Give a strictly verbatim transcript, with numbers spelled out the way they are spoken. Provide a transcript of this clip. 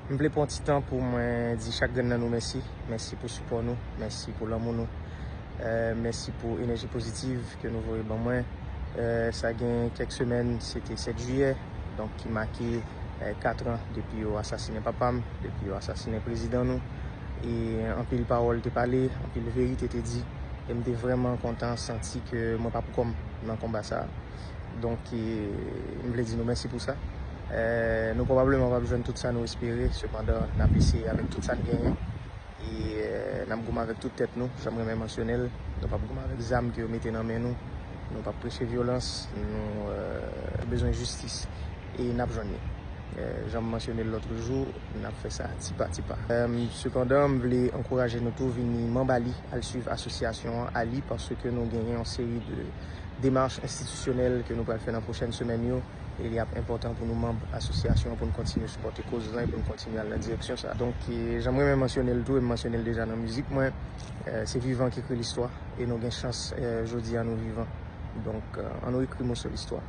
M vle pran ti tan pou mwen di chak grenn nan nou mèsi. Mèsi pou sipò nou, mèsi pou lanmou nou. Eh, mèsi pou enèji pozitiv ke nou voye ban mwen. Eh, sa gen kèk semèn, se te sèt jiyè, donk ki make, eh, kat an depi yo asasinen papa m, depi yo asasinen prezidan nou. E anpil pawòl te pale, anpil verite te di. E m te vrèman kontan santi ke mwen pa pou kò m nan konba sa a. Donk, eh, m vle di nou mèsi pou sa. Eh, nou pwobableman p ap jwenn tout sa nou espere, sepandan, n ap eseye avèk tout sa n genyen. E, eh, n ap goumen avèk tout tèt nou, jan m renmen mansyone l. Nou p ap goumen avèk zam ke yo mete nan men nou. Nou p ap preche vyolans. Nou, eh, bezwen jistis. E n ap jwenn li. Eh, jan m mansyone l lòt jou, n ap fè sa ti pa ti pa. Eh, sepandan, m vle ankouraje nou tou vini manm ali, al swiv asosyasyon an, ali, paske nou genyen yon seri de demach enstitisyonèl ke nou pral fè nan pwochèn semèn yo. E li ap enpòtan pou nou manm asosyasyon an, pou nou kontinye sipòte koz lan e pou nou kontinye al nan direksyon sa. Donk, eh, jan m renmen mansyone l tou, e m mansyone l deja nan mizik mwen, eh, se vivan ki ekri listwa. E nou gen chans, eh, jodi a nou vivan. Donk, eh, ann nou ekri moso listwa.